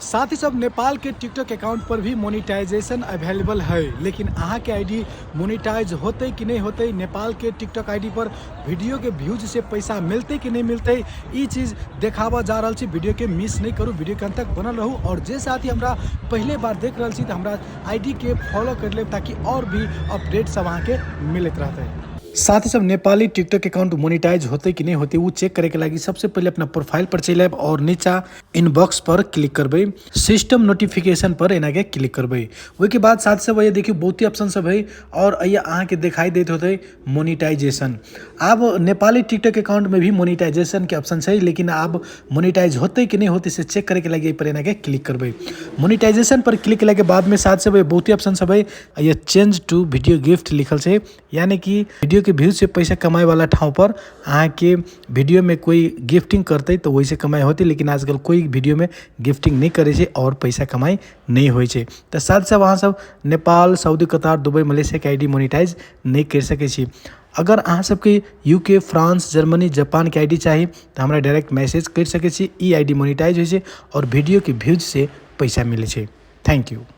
साथी सब, नेपाल के टिकटॉक अकाउंट पर भी मोनिटाइजेशन अवेलेबल है, लेकिन अहाँ के आईडी मोनिटाइज होते कि नहीं होते, नेपाल के टिकटॉक आईडी पर वीडियो के व्यूज से पैसा मिलते कि नहीं मिलते, ई चीज देखाबऽ जा रहल छी। वीडियो के मिस नहीं करू, वीडियो के अंत तक बनल रहू। और जे साथी हमरा पहले बार देख रहल छी तऽ हमरा आईडी के फॉलो कर लेब ताकि और भी अपडेट सब अहाँ के मिलैत रहतै। साथी सब, नेपाली टिकटॉक अकाउंट मोनिटाइज होते कि नहीं होते वो चेक करे के लागी सबसे पहले अपना प्रोफाइल पर चलि आयब और नीचा इनबॉक्स पर क्लिक करबै, सिस्टम नोटिफिकेशन पर एना के क्लिक करबै। ओहिके बाद साथ सब ये देखियौ बहुते ऑप्शन सब है और ये अहाँके दिखाई दैत होतै मोनिटाइजेशन। आब नेपाली टिकटॉक अकाउंट में भी मोनिटाइजेशन के ऑप्शन छै, लेकिन आब मोनिटाइज होतै कि नहीं होतै से चेक करे के लागी एहि पर एना के क्लिक करबै। मोनिटाइजेशन पर क्लिक केला के बाद में साथ सब बहुते ऑप्शन सब है। ये चेंज टू वीडियो गिफ्ट लिखल छै, यानी कि वीडियो के व्यूज से पैसा कमाए वाला ठाव पर अहाँके वीडियो में कोई गिफ्टिंग करतै तऽ ओहिसँ कमाइ होतै, लेकिन आजकल कोई वीडियो में गिफ्टिंग नहि करै छै और पैसा कमाइ नहि होइ छै। तऽ साथ साथ अहाँ सब नेपाल, सऊदी, कतार, दुबई, मलेशिया के आईडी मोनिटाइज नहि करि सकै छी। अगर अहाँ सबके यूके, फ्रांस, जर्मनी, जापान के आईडी चाही तऽ हमरा डायरेक्ट मैसेज करि सकै छी। ई आईडी मोनिटाइज होइ छै और वीडियो के व्यूज से पैसा मिलै छै। Thank you.